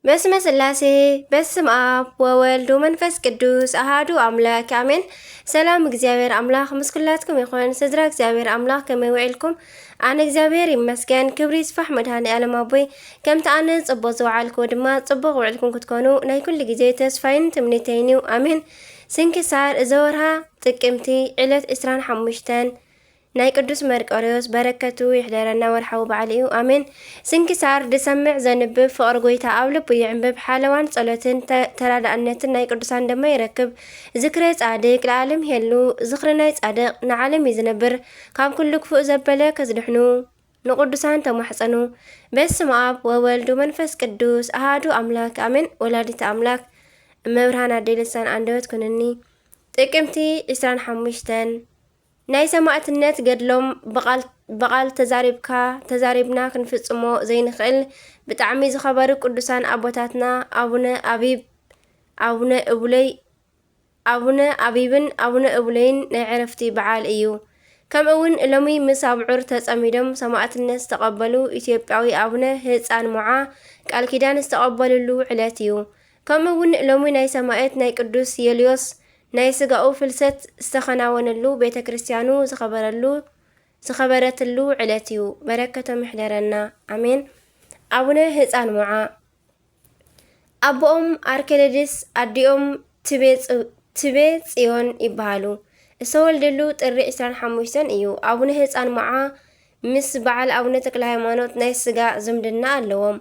በስመ ስላሴ፣ በስም ኣብ ወወልድ ወመንፈስ ቅዱስ ኣሃዱ ኣምላክ ኣሜን። ሰላም እግዚኣብሔር ኣምላክ ምስ ኩላትኩም ይኹን። ስድራ እግዚኣብሔር ኣምላክ ከመይ ውዒልኩም? ኣነ እግዚኣብሔር ይመስገን፣ ክብሪ ይስፋሕ መድሃኒ ኣለም ኣቦይ። ከምቲ ኣነ ጽቡቅ ዝወዓልኩ ድማ ጽቡቅ ውዕልኩም ክትኮኑ ናይ ኩሉ ግዜ ተስፋይን ትምኒተይን እዩ። ኣሜን። ስንክሳር ዘወርሃ ጥቅምቲ ዕለት ዕስራን ሓሙሽተን ናይ ቅዱስ መርቆሬዎስ በረከቱ ይሕደረና ወርሓዊ በዓል እዩ። ኣሜን። ስንክሳር ዝሰምዕ ዘንብብ ፍቕሪ ጎይታ ኣብ ልቡ ይዕንብብ ሓለዋን ጸሎትን ተ- ተራዳእነትን ናይ ቅዱሳን ድማ ይረክብ። ዝክረ ጻድቅ ለዓለም ይሄሉ። ዝኽሪ ናይ ጻድቅ ንዓለም እዩ ዝነብር። ካብ ኩሉ ክፉእ ዘበለ ከዝድሕኑ ንቅዱሳን ተማሕጸኑ። በስመ ኣብ ወወልድ ወመንፈስ ቅዱስ ኣሃዱ ኣምላክ ኣሜን። ወላዲተ ኣምላክ እመብርሃን ኣደይ ልሳን ኣንደበት ኩንኒ። ጥቅምቲ ዕስራን ሓሙሽተን ናይ ሰማእትነት ገድሎም ብቓል ብቓል ተዛሪብካ ተዛሪብና ክንፍጽሞ ዘይንኽእል ብጣዕሚ ዝኸበሩ ቅዱሳን ኣቦታትና ኣቡነ ኣቢብ ኣቡነ እቡለይ ኣቡነ ኣቢብን ኣቡነ እቡለይን ናይ ዕረፍቲ በዓል እዩ። ከምኡ እውን ሎሚ ምስ ኣብዑር ተጸሚዶም ሰማእትነት ዝተቐበሉ ኢትዮጵያዊ ኣቡነ ህፃን ሞዓ ቃል ኪዳን ዝተቐበልሉ ዕለት እዩ። ከምኡ እውን ሎሚ ናይ ሰማእት ናይ ቅዱስ የልዮስ ናይ ስጋኡ ፍልሰት ዝተኸናወነሉ ቤተ ክርስቲያኑ ዝኸበረሉ ዝኸበረትሉ ዕለት እዩ። በረከቶም ይሕደረና ኣሜን። ኣቡነ ህፃን ሞዓ ኣቦኦም ኣርኬሌድስ ኣዲኦም ትቤ ጽ- ትቤ ጽዮን ይበሃሉ። ዝተወልደሉ ጥሪ ዕስራን ሓሙሽተን እዩ። ኣቡነ ህፃን ሞዓ ምስ በዓል ኣቡነ ተክለ ሃይማኖት ናይ ስጋ ዝምድና ኣለዎም።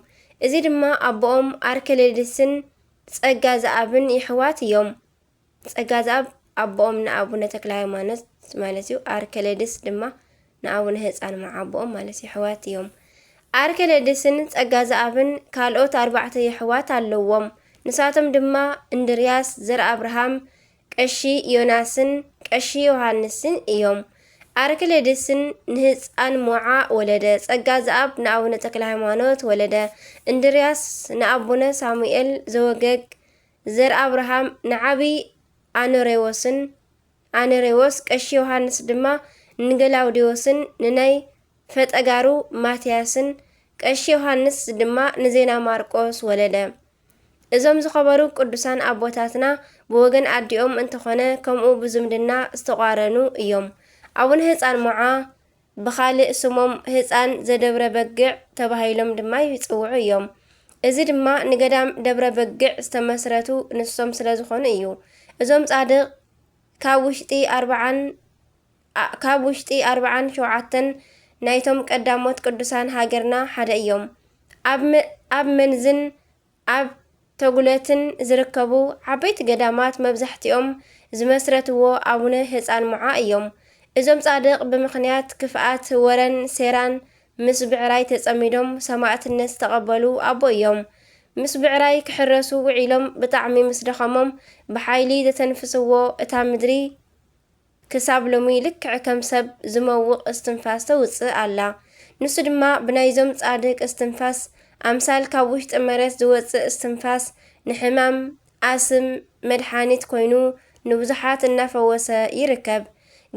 እዚ ድማ ኣቦኦም ኣርኬሌድስን ጸጋ ዘኣብን የሕዋት እዮም። ጸጋ ዘኣብ ኣቦኦም ንኣቡነ ተክለ ሃይማኖት ማለት እዩ። ኣርኬሌድስ ድማ ንኣቡነ ህፃን ሞዓ ኣቦኦም ማለት የሕዋት እዮም። ኣርኬሌድስን ጸጋ ዘኣብን ካልኦት ኣርባዕተ የሕዋት ኣለዎም። ንሳቶም ድማ እንድርያስ፣ ዘርኣብርሃም፣ ቀሺ ዮናስን ቀሺ ዮሃንስን እዮም። ኣርኬሌድስን ንህፃን ሞዓ ወለደ። ጸጋ ዘኣብ ንኣቡነ ተክለ ሃይማኖት ወለደ። እንድርያስ ንኣቡነ ሳሙኤል ዘወገግ ዘርኣብርሃም ንዓቢ ኣኖሬዎስን ኣኖሬዎስ ቀሺ ዮሃንስ ድማ ንገላውዴዎስን ንናይ ፈጠጋሩ ማትያስን ቀሺ ዮሃንስ ድማ ንዜና ማርቆስ ወለደ። እዞም ዝኸበሩ ቅዱሳን ኣቦታትና ብወገን ኣዲኦም እንተኾነ ከምኡ ብዝምድና ዝተቋረኑ እዮም። ኣቡነ ህፃን ሞዓ ብኻልእ ስሞም ህፃን ዘደብረ በግዕ ተባሂሎም ድማ ይፅውዑ እዮም። እዚ ድማ ንገዳም ደብረ በግዕ ዝተመስረቱ ንሶም ስለ ዝኾኑ እዩ። እዞም ጻድቕ ካብ ውሽጢ ኣርብዓን ኣ- ካብ ውሽጢ ኣርብዓን ሸውዓተን ናይቶም ቀዳሞት ቅዱሳን ሃገርና ሓደ እዮም። ኣብ መ- ኣብ መንዝን ኣብ ተጉለትን ዝርከቡ ዓበይቲ ገዳማት መብዛሕትኦም ዝመስረትዎ ኣቡነ ህፃን ሞዓ እዮም። እዞም ጻድቕ ብምኽንያት ክፍኣት ወረን ሴራን ምስ ብዕራይ ተጸሚዶም ሰማእትነት ዝተቐበሉ ኣቦ እዮም። ምስ ብዕራይ ክሕረሱ ውዒሎም ብጣዕሚ ምስ ደኸሞም ብሓይሊ ዘተንፍስዎ እታ ምድሪ ክሳብ ሎሚ ልክዕ ከም ሰብ ዝመውቕ እስትንፋስ ተውጽእ ኣላ። ንሱ ድማ ብናይዞም ጻድቅ እስትንፋስ ኣምሳል ካብ ውሽጢ መሬት ዝወጽእ እስትንፋስ ንሕማም ኣስም መድሓኒት ኮይኑ ንብዙሓት እናፈወሰ ይርከብ።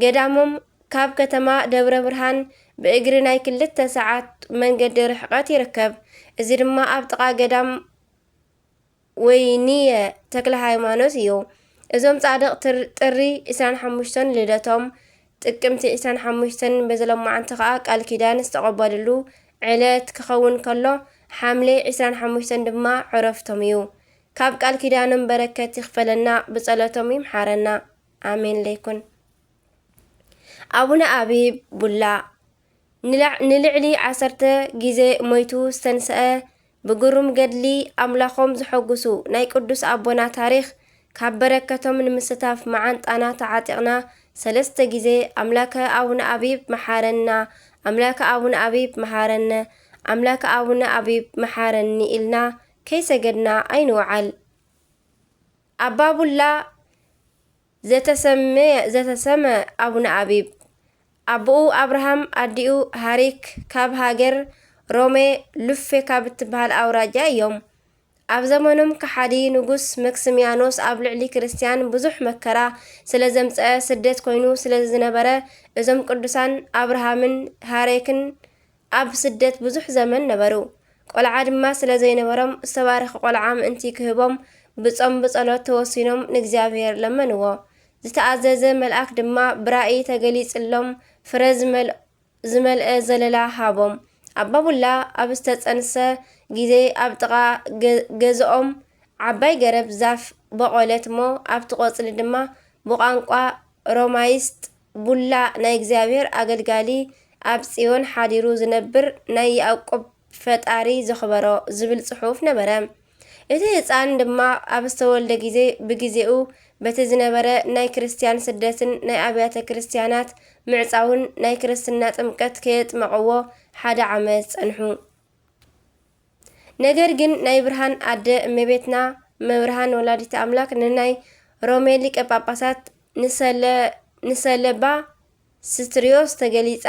ገዳሞም ካብ ከተማ ደብረ ብርሃን ብእግሪ ናይ ክልተ ሰዓት መንገዲ ርሕቀት ይርከብ። እዚ ድማ ኣብ ጥቓ ገዳም ወይንየ ተክለ ሃይማኖት እዩ። እዞም ጻድቕ ትር- ጥሪ ዕስራን ሓሙሽተን ልደቶም፣ ጥቅምቲ ዕስራን ሓሙሽተን በዚ ሎማዓንቲ ከኣ ቃል ኪዳን ዝተቐበልሉ ዕለት ክኸውን ከሎ፣ ሓምሌ ዕስራን ሓሙሽተን ድማ ዕረፍቶም እዩ። ካብ ቃል ኪዳኖም በረከት ይኽፈለና፣ ብጸሎቶም ይምሓረና። ኣሜን ለይኩን። ኣቡነ ኣቢብ ቡላ ንላዕ- ንልዕሊ ዓሰርተ ግዜ ሞይቱ ዝተንስአ፣ ብግሩም ገድሊ ኣምላኾም ዘሐጉሱ ናይ ቅዱስ ኣቦና ታሪኽ ካብ በረከቶም ንምስታፍ መዓንጣና ተዓጢቕና ሰለስተ ግዜ ኣምላከ ኣቡነ ኣቢብ መሓረና፣ ኣምላከ ኣቡነ ኣቢብ መሓረነ፣ ኣምላከ ኣቡነ ኣቢብ መሓረኒ ኢልና ከይሰገድና ኣይንውዓል። ኣባ ቡላ ዘተሰመየ ዘተሰመ ኣቡነ ኣቢብ ኣቦኡ ኣብርሃም ኣዲኡ ሃሪክ ካብ ሃገር ሮሜ ሉፌ ካብ እትበሃል ኣውራጃ እዮም። ኣብ ዘመኖም ከሓዲ ንጉስ መክስሚያኖስ ኣብ ልዕሊ ክርስትያን ብዙሕ መከራ ስለ ዘምፀአ ስደት ኮይኑ ስለ ዝነበረ እዞም ቅዱሳን ኣብርሃምን ሃሬክን ኣብ ስደት ብዙሕ ዘመን ነበሩ። ቆልዓ ድማ ስለ ዘይነበሮም ዝተባረኸ ቆልዓ ምእንቲ ክህቦም ብጾም ብጸሎት ተወሲኖም ንእግዚኣብሔር ለመንዎ። ዝተኣዘዘ መልኣክ ድማ ብራእይ ተገሊጽሎም ፍረ ዝመል-፣ ዝመልአ ዘለላ ሃቦም። ኣባ ቡላ ኣብ ዝተጸንሰ ግዜ ኣብ ጥቓ ገ-፣ ገዝኦም ዓባይ ገረብ ዛፍ በቖለት እሞ ኣብቲ ቆጽሊ ድማ ብቋንቋ ሮማይስጥ ቡላ ናይ እግዚኣብሔር ኣገልጋሊ ኣብ ጽዮን ሓዲሩ ዝነብር ናይ ያዕቆብ ፈጣሪ ዘኽበሮ ዝብል ጽሑፍ ነበረ። እቲ ህጻን ድማ ኣብ ዝተወልደ ግዜ ብግዜኡ በቲ ዝነበረ ናይ ክርስትያን ስደትን ናይ ኣብያተ ክርስትያናት ምዕጻውን ናይ ክርስትና ጥምቀት ከየጥመቕዎ ሓደ ዓመት ጸንሑ። ነገር ግን ናይ ብርሃን ኣደ እመቤትና መብርሃን ወላዲተ ኣምላክ ንናይ ሮሜ ሊቀ ጳጳሳት ንሰለ-፣ ንሰለባ ስትሪዮስ ተገሊጻ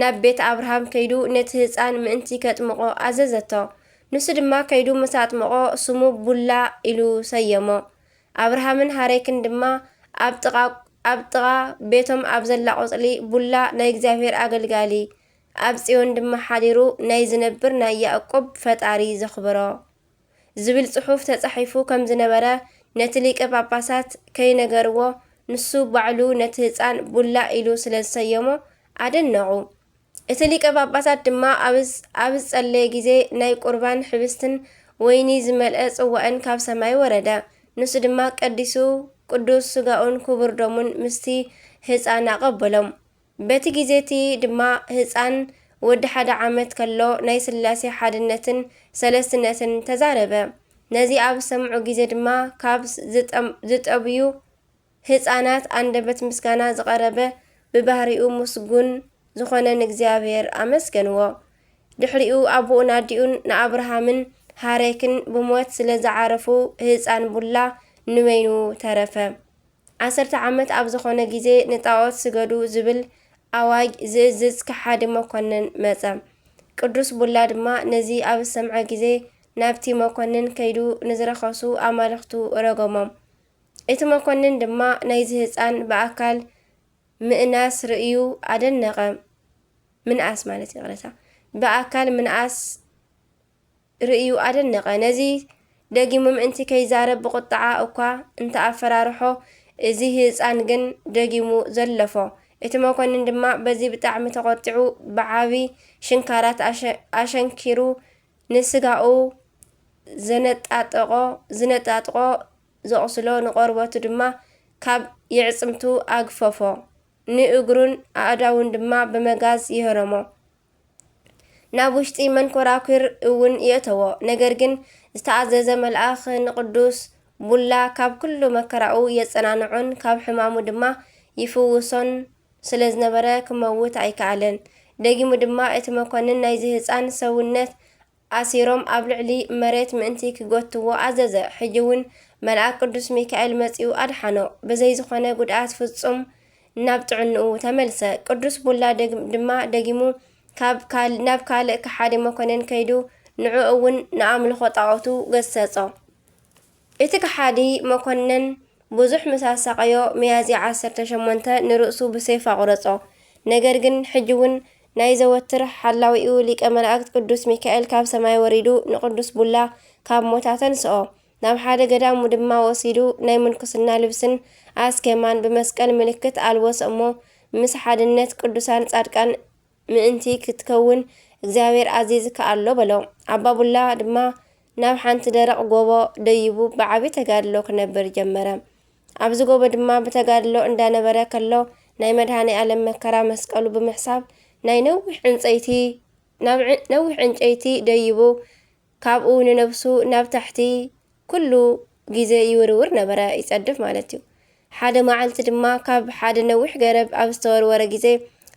ናብ ቤት ኣብርሃም ከይዱ ነቲ ህጻን ምእንቲ ከጥምቖ ኣዘዘቶ። ንሱ ድማ ከይዱ ምስ ኣጥመቖ ስሙ ቡላ ኢሉ ሰየሞ። ኣብርሃምን ሃሬክን ድማ ኣብ ጥቓ፣ ኣብ ጥቓ ቤቶም ኣብ ዘላ ቆጽሊ ቡላ ናይ እግዚኣብሔር ኣገልጋሊ ኣብ ጽዮን ድማ ሓዲሩ ናይ ዝነብር ናይ ያዕቆብ ፈጣሪ ዘኽብሮ ዝብል ጽሑፍ ተጻሒፉ ከም ዝነበረ ነቲ ሊቀ ጳጳሳት ከይነገርዎ ንሱ ባዕሉ ነቲ ህጻን ቡላ ኢሉ ስለ ዝሰየሞ ኣደነቑ። እቲ ሊቀ ጳጳሳት ድማ ኣብ ዝ-፣ ኣብ ዝጸለየ ግዜ ናይ ቁርባን ሕብስትን ወይኒ ዝመልአ ጽዋእን ካብ ሰማይ ወረደ። ንሱ ድማ ቀዲሱ ቅዱስ ስጋኡን ክቡር ደሙን ምስቲ ህጻን ኣቐበሎም። በቲ ግዜ እቲ ድማ ህጻን ወዲ ሓደ ዓመት ከሎ ናይ ስላሴ ሓድነትን ሰለስትነትን ተዛረበ። ነዚ ኣብ ዝሰምዑ ግዜ ድማ ካብ ዝጠም-፣ ዝጠብዩ ህጻናት ኣንደበት ምስጋና ዝቐረበ ብባህሪኡ ምስጉን ዝኾነ ንእግዚኣብሔር ኣመስገንዎ። ድሕሪኡ ኣቦኡን ኣዲኡን ንኣብርሃምን ሃሬክን ብሞት ስለ ዝዓረፉ ህጻን ቡላ ንበይኑ ተረፈ። ዓሰርተ ዓመት ኣብ ዝኾነ ግዜ ንጣዖት ስገዱ ዝብል ኣዋጅ ዝእዝዝ ከሓዲ መኮንን መጸ። ቅዱስ ቡላ ድማ ነዚ ኣብ ዝሰምዐ ግዜ ናብቲ መኮንን ከይዱ ንዝረኸሱ ኣማልኽቱ ረገሞም። እቲ መኮንን ድማ ናይዚ ህጻን ብኣካል ምእናስ ርእዩ ኣደነቐ። ምንኣስ ማለት ይቕረታ። ብኣካል ምንኣስ ርእዩ ኣደነቐ። ነዚ ደጊሙ ምእንቲ ከይዛረብ ብቑጥዓ እኳ እንተኣፈራርሖ፣ እዚ ህጻን ግን ደጊሙ ዘለፎ። እቲ መኮንን ድማ በዚ ብጣዕሚ ተቖጢዑ ብዓቢ ሽንካራት ኣሸ-፣ ኣሸንኪሩ ንስጋኡ ዘነጣጠቆ፣ ዝነጣጥቆ ዘቑስሎ፣ ንቆርበቱ ድማ ካብ የዕጽምቱ ኣግፈፎ፣ ንእግሩን ኣእዳውን ድማ ብመጋዝ ይህረሞ። ናብ ውሽጢ መንኮራኩር እውን የእተዎ። ነገር ግን ዝተኣዘዘ መልኣኽ ንቅዱስ ቡላ ካብ ኩሉ መከራኡ የጸናንዖን ካብ ሕማሙ ድማ ይፍውሶን ስለ ዝነበረ ክመውት ኣይከኣለን። ደጊሙ ድማ እቲ መኮንን ናይዚ ህጻን ሰውነት ኣሲሮም ኣብ ልዕሊ መሬት ምእንቲ ክጎትዎ ኣዘዘ። ሕጂ እውን መልኣክ ቅዱስ ሚካኤል መጺኡ ኣድሓኖ። ብዘይ ዝኾነ ጉድኣት ፍጹም ናብ ጥዕንኡ ተመልሰ። ቅዱስ ቡላ ደግ-፣ ድማ ደጊሙ ካብ ካል-፣ ናብ ካልእ ከሓዲ መኮንን ከይዱ ንዕኡ እውን ንኣምልኾ ጣዖቱ ገሰጾ። እቲ ከሓዲ መኮንን ብዙሕ ምስ ኣሳቐዮ፣ ሚያዝያ ዓሰርተ ሸሞንተ ንርእሱ ብሴፍ ኣቑረጾ። ነገር ግን ሕጂ እውን ናይ ዘወትር ሓላዊኡ ሊቀ መላእክት ቅዱስ ሚካኤል ካብ ሰማይ ወሪዱ ንቅዱስ ቡላ ካብ ሞት ኣተንስኦ። ናብ ሓደ ገዳም ድማ ወሲዱ ናይ ምንኩስና ልብስን ኣስኬማን ብመስቀል ምልክት ኣልበሶ እሞ ምስ ሓድነት ቅዱሳን ጻድቃን ምእንቲ ክትከውን እግዚኣብሔር ኣዚዝካ ኣሎ በሎ። ኣባ ቡላ ድማ ናብ ሓንቲ ደረቕ ጎቦ ደይቡ ብዓቢ ተጋድሎ ክነብር ጀመረ። ኣብዚ ጎቦ ድማ ብተጋድሎ እንዳነበረ ከሎ ናይ መድኃኔ ዓለም መከራ መስቀሉ ብምሕሳብ ናይ ነዊሕ ዕንጸይቲ፣ ናብ ዕ-፣ ነዊሕ ዕንጨይቲ ደይቡ ካብኡ ንነብሱ ናብ ታሕቲ ኩሉ ግዜ ይውርውር ነበረ፣ ይጸድፍ ማለት እዩ። ሓደ መዓልቲ ድማ ካብ ሓደ ነዊሕ ገረብ ኣብ ዝተወርወረ ግዜ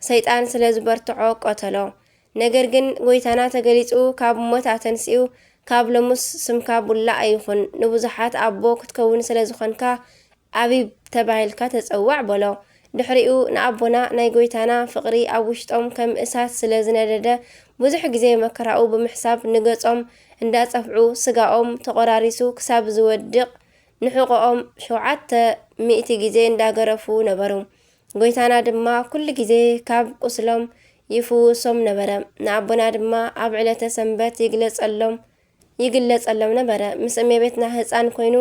ሰይጣን ስለ ዝበርትዖ ቀተሎ። ነገር ግን ጎይታና ተገሊጹ ካብ ሞት ኣተንሲኡ፣ ካብ ሎሙስ ስምካ ቡላ ኣይኹን፣ ንብዙሓት ኣቦ ክትከውን ስለ ዝኾንካ ኣቢብ ተባሂልካ ተጸዋዕ በሎ። ድሕሪኡ ንኣቦና ናይ ጎይታና ፍቕሪ ኣብ ውሽጦም ከም እሳት ስለ ዝነደደ፣ ብዙሕ ግዜ መከራኡ ብምሕሳብ ንገጾም እንዳጸፍዑ ስጋኦም ተቖራሪሱ ክሳብ ዝወድቕ ንሕቖኦም ሸውዓተ ሚእቲ ግዜ እንዳገረፉ ነበሩ። ጎይታና ድማ ኩሉ ግዜ ካብ ቁስሎም ይፍውሶም ነበረ። ንኣቦና ድማ ኣብ ዕለተ ሰንበት ይግለጸሎም ይግለጸሎም ነበረ። ምስ እመቤትና ህፃን ኮይኑ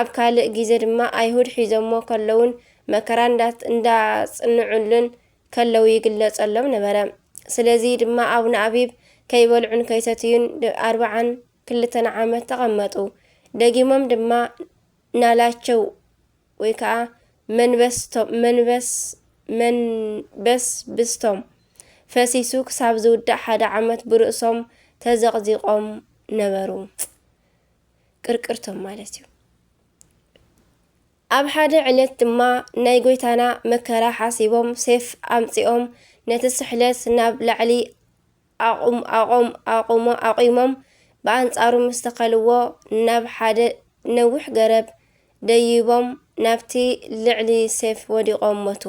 ኣብ ካልእ ግዜ ድማ ኣይሁድ ሒዞሞ ከለውን መከራ እንዳ- እንዳጽንዑሉን ከለዉ ይግለጸሎም ነበረ። ስለዚ ድማ ኣቡነ ኣቢብ ከይበልዑን ከይሰትዩን ድ- ኣርብዓን ክልተን ዓመት ተቐመጡ። ደጊሞም ድማ ናላቸው ወይ ከዓ መንበስቶም መንበስ መንበስብስቶም ፈሲሱ ክሳብ ዝውዳእ ሓደ ዓመት ብርእሶም ተዘቕዚቖም ነበሩ። ቅርቅርቶም ማለት እዩ። ኣብ ሓደ ዕለት ድማ ናይ ጎይታና መከራ ሓሲቦም ሴፍ ኣምጺኦም ነቲ ስሕለት ናብ ላዕሊ ኣቑም ኣቑም ኣቑሞ ኣቑሞም ብኣንጻሩ ምስ ተኸልዎ ናብ ሓደ ነዊሕ ገረብ ደይቦም ናብቲ ልዕሊ ሴፍ ወዲቖም ሞቱ።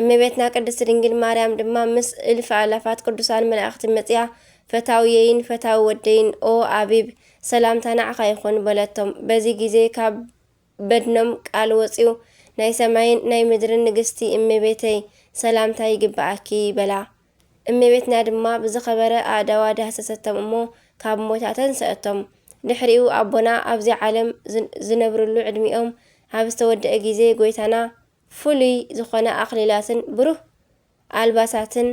እመቤትና ቅድስት ድንግል ማርያም ድማ ምስ እልፍ ኣላፋት ቅዱሳን መላእኽቲ መጺኣ ፈታውየይን ፈታዊ ወደይን ኦ ኣቢብ ሰላምታ ንዓኻ ይኹን በለቶም። በዚ ግዜ ካብ በድኖም ቃል ወጺኡ ናይ ሰማይን ናይ ምድርን ንግስቲ እመቤተይ ሰላምታ ይግብኣኪ በላ። እመቤትና ድማ ብዝኸበረ ኣእዳዋ ዳህሰሰቶም እሞ ካብ ሞት ኣተንሰአቶም። ድሕሪኡ ኣቦና ኣብዚ ዓለም ዝን- ዝነብርሉ ዕድሚኦም ኣብ ዝተወደአ ግዜ ጎይታና ፍሉይ ዝኾነ ኣኽሊላትን ብሩህ ኣልባሳትን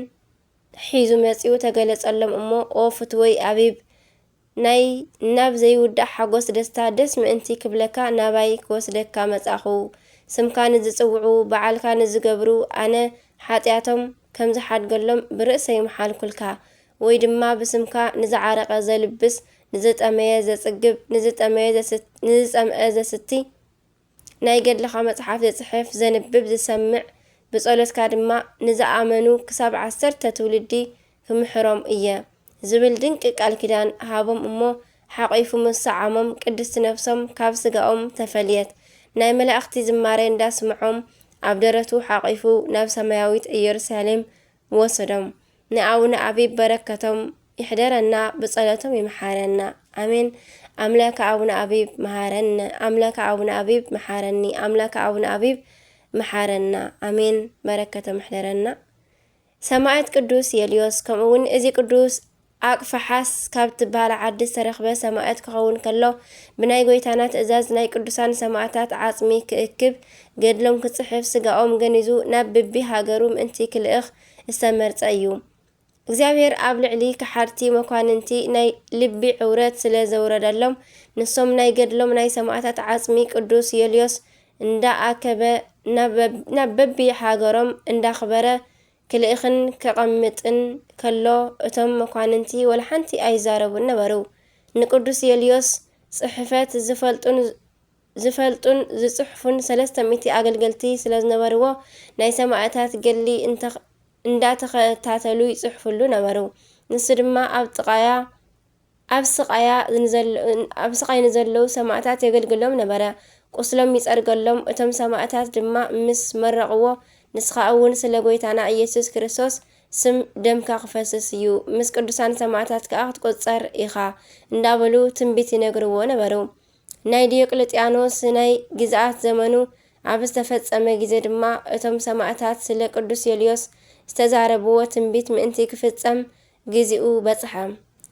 ሒዙ መጺኡ ተገለጸሎም እሞ ኦ ፍትወይ ኣቢብ ናይ ናብ ዘይውዳእ ሓጎስ ደስታ ደስ ምእንቲ ክብለካ ናባይ ክወስደካ መጻኹ። ስምካ ንዝጽውዑ በዓልካ ንዝገብሩ ኣነ ሓጢኣቶም ከም ዝሓድገሎም ብርእሰይ ምሓልኩልካ። ወይ ድማ ብስምካ ንዝዓረቐ ዘልብስ ንዝጠመየ ዘጽግብ ንዝጠመየ ዘስት- ንዝጸምአ ዘስቲ ናይ ገድልኻ መጽሓፍ ዝጽሕፍ፣ ዘንብብ፣ ዝሰምዕ፣ ብጸሎትካ ድማ ንዝኣመኑ ክሳብ ዓሰርተ ትውልዲ ክምሕሮም እየ ዝብል ድንቂ ቃል ኪዳን ሃቦም እሞ ሓቒፉ ምስ ሰዓሞም ቅድስቲ ነፍሶም ካብ ስጋኦም ተፈልየት። ናይ መላእኽቲ ዝማሬ እንዳስምዖም ኣብ ደረቱ ሓቒፉ ናብ ሰማያዊት ኢየሩሳሌም ወሰዶም። ንኣቡነ ኣቢብ በረከቶም ይሕደረና፣ ብጸሎቶም ይምሓረና። ኣሜን። ኣምላከ ኣቡነ ኣቢብ መሃረነ፣ ኣምላከ ኣቡነ ኣቢብ መሓረኒ፣ ኣምላከ ኣቡነ ኣቢብ መሓረና። ኣሜን። በረከቶም ይሕደረና። ሰማዕት ቅዱስ የልዮስ፣ ከምኡ እውን እዚ ቅዱስ ኣቅፋሓስ ካብ ትበሃል ዓዲ ዝተረኽበ ሰማዕት ክኸውን ከሎ፣ ብናይ ጎይታና ትእዛዝ ናይ ቅዱሳን ሰማዕታት ዓጽሚ ክእክብ፣ ገድሎም ክጽሕፍ፣ ስጋኦም ገኒዙ ናብ ብቢ ሃገሩ ምእንቲ ክልእኽ ዝተመርጸ እዩ። እግዚኣብሔር ኣብ ልዕሊ ከሓድቲ መኳንንቲ ናይ ልቢ ዕውረት ስለ ዘውረደሎም፣ ንሶም ናይ ገድሎም ናይ ሰማዕታት ዓጽሚ ቅዱስ ዮልዮስ እንዳኣከበ ናብ በብ- ናብ በቢ ሃገሮም እንዳኽበረ ክልእኽን ከቐምጥን ከሎ፣ እቶም መኳንንቲ ወላ ሓንቲ ኣይዛረቡን ነበሩ። ንቅዱስ ዮልዮስ ጽሕፈት ዝፈልጡን ዝፈልጡን ዝጽሕፉን ሰለስተ ሚእቲ ኣገልገልቲ ስለ ዝነበርዎ፣ ናይ ሰማእታት ገድሊ እንተ- እንዳተኸታተሉ ይጽሕፍሉ ነበሩ። ንሱ ድማ ኣብ ጥቓያ ኣብ ስቓያ ንዘለ- ኣብ ስቓይ ንዘለዉ ሰማእታት የገልግሎም ነበረ። ቁስሎም ይጸርገሎም። እቶም ሰማእታት ድማ ምስ መረቕዎ፣ ንስኻ እውን ስለ ጎይታና ኢየሱስ ክርስቶስ ስም ደምካ ክፈስስ እዩ፣ ምስ ቅዱሳን ሰማእታት ከኣ ክትቁጸር ኢኻ እንዳበሉ ትንቢት ይነግርዎ ነበሩ። ናይ ዲዮቅልጥያኖስ ናይ ግዝኣት ዘመኑ ኣብ ዝተፈጸመ ግዜ ድማ፣ እቶም ሰማእታት ስለ ቅዱስ ዮልዮስ ዝተዛረብዎ ትንቢት ምእንቲ ክፍጸም ግዜኡ በጽሐ።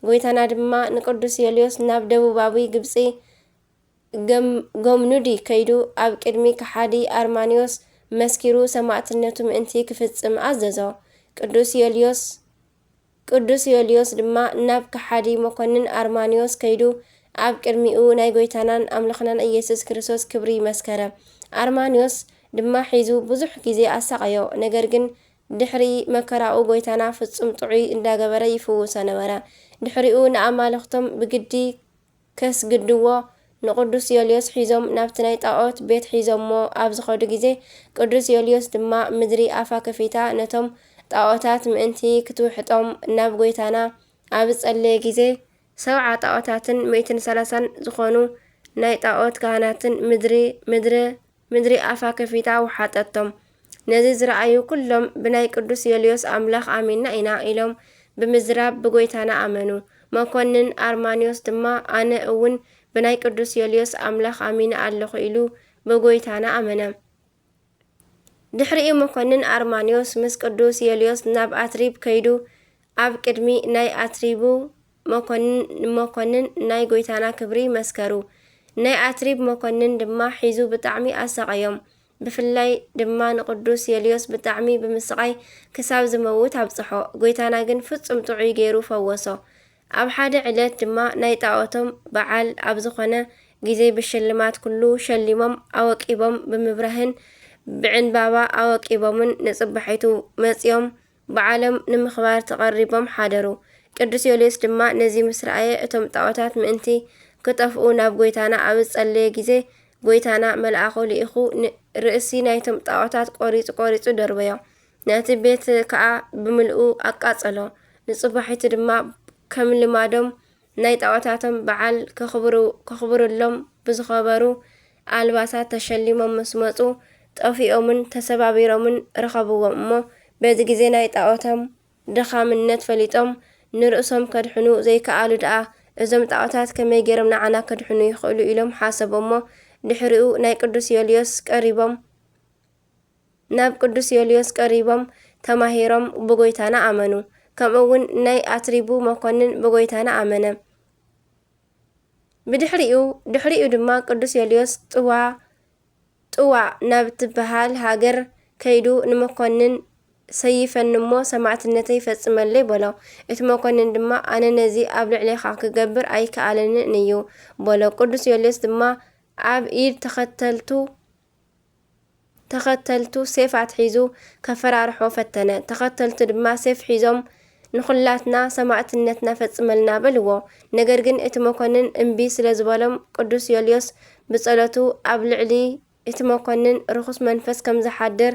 ጎይታና ድማ ንቅዱስ ዮልዮስ ናብ ደቡባዊ ግብጺ ገም- ጎምኑዲ ከይዱ ኣብ ቅድሚ ከሓዲ ኣርማንዮስ መስኪሩ ሰማእትነቱ ምእንቲ ክፍጽም ኣዘዞ። ቅዱስ ዮልዮስ ቅዱስ ዮልዮስ ድማ ናብ ከሓዲ መኮንን ኣርማንዮስ ከይዱ ኣብ ቅድሚኡ ናይ ጎይታናን ኣምላኽናን ኢየሱስ ክርስቶስ ክብሪ መስከረ። ኣርማንዮስ ድማ ሒዙ ብዙሕ ግዜ ኣሳቐዮ። ነገር ግን ድሕሪ መከራኡ ጎይታና ፍጹም ጥዑይ እንዳገበረ ይፍውሶ ነበረ። ድሕሪኡ ንኣማልኽቶም ብግዲ ከስግድዎ ንቅዱስ ዮልዮስ ሒዞም ናብቲ ናይ ጣዖት ቤት ሒዞሞ ኣብ ዝኸዱ ግዜ፣ ቅዱስ ዮልዮስ ድማ ምድሪ ኣፋ ከፊታ ነቶም ጣዖታት ምእንቲ ክትውሕጦም ናብ ጎይታና ኣብ ዝጸለየ ግዜ፣ ሰብዓ ጣዖታትን ሚእትን ሰላሳን ዝኾኑ ናይ ጣዖት ካህናትን ምድሪ ምድሪ ምድሪ ኣፋ ከፊታ ወሓጠቶም። ነዚ ዝረኣዩ ኩሎም ብናይ ቅዱስ ዮልዮስ ኣምላኽ ኣሚንና ኢና ኢሎም ብምዝራብ ብጎይታና ኣመኑ። መኮንን ኣርማንዮስ ድማ ኣነ እውን ብናይ ቅዱስ ዮልዮስ ኣምላኽ ኣሚነ ኣለኹ ኢሉ ብጎይታና ኣመነ። ድሕሪኡ መኮንን ኣርማንዮስ ምስ ቅዱስ ዮልዮስ ናብ ኣትሪብ ከይዱ፣ ኣብ ቅድሚ ናይ ኣትሪቡ መኮንን፣ ንመኮንን ናይ ጐይታና ክብሪ መስከሩ። ናይ ኣትሪብ መኮንን ድማ ሒዙ ብጣዕሚ ኣሳቐዮም። ብፍላይ ድማ ንቅዱስ ዮልዮስ ብጣዕሚ ብምስቓይ ክሳብ ዝመውት ኣብጽሖ። ጐይታና ግን ፍጹም ጥዑይ ገይሩ ፈወሶ። ኣብ ሓደ ዕለት ድማ ናይ ጣዖቶም በዓል ኣብ ዝኾነ ግዜ ብሽልማት ኩሉ ሸሊሞም ኣወቂቦም ብምብራህን ብዕንባባ ኣወቂቦምን ንጽባሒቱ መጺኦም በዓሎም ንምኽባር ተቐሪቦም ሓደሩ። ቅዱስ ዮልዮስ ድማ ነዚ ምስ ረኣየ እቶም ጣዖታት ምእንቲ ክጠፍኡ ናብ ጐይታና ኣብ ዝጸለየ ግዜ ጐይታና መልኣኹ ልኢኹ ን-፣ ርእሲ ናይቶም ጣዖታት ቆሪጹ ቆሪጹ ደርበዮ። ነቲ ቤት ከኣ ብምልኡ ኣቃጸሎ። ንጽባሒቱ ድማ ከም ልማዶም ናይ ጣዖታቶም በዓል ከኽብሩ-፣ ከኽብሩሎም ብዝኸበሩ ኣልባሳት ተሸሊሞም ምስ መጹ፣ ጠፊኦምን ተሰባቢሮምን ረኸብዎም እሞ፣ በዚ ግዜ ናይ ጣዖቶም ድኻምነት ፈሊጦም ንርእሶም ከድሕኑ ዘይከኣሉ ደኣ፣ እዞም ጣዖታት ከመይ ገይሮም ንዓና ከድሕኑ ይኽእሉ ኢሎም ሓሰቡ እሞ፣ ድሕሪኡ ናይ ቅዱስ ዮልዮስ ቀሪቦም፣ ናብ ቅዱስ ዮልዮስ ቀሪቦም ተማሂሮም ብጎይታና ኣመኑ። ከምኡ እውን ናይ ኣትሪቡ መኮንን ብጎይታና ኣመነ። ብድሕሪኡ፣ ድሕሪኡ ድማ ቅዱስ ዮልዮስ ጥዋ፣ ጥዋ ናብ ትበሃል ሃገር ከይዱ ንመኮንን ሰይፈኒ እሞ ሰማዕትነተይ ፈጽመለይ በሎ። እቲ መኮንን ድማ ኣነ ነዚ ኣብ ልዕሌኻ ክገብር ኣይከኣለንን እዩ በሎ። ቅዱስ ዮልዮስ ድማ ኣብ ኢድ ተኸተልቱ፣ ተኸተልቱ ሴፍ ኣትሒዙ ከፈራርሖ ፈተነ። ተኸተልቱ ድማ ሴፍ ሒዞም ንኹላትና ሰማዕትነትና ፈጽመልና በልዎ። ነገር ግን እቲ መኮንን እምቢ ስለ ዝበሎም ቅዱስ ዮልዮስ ብጸሎቱ ኣብ ልዕሊ እቲ መኮንን ርኹስ መንፈስ ከም ዝሓድር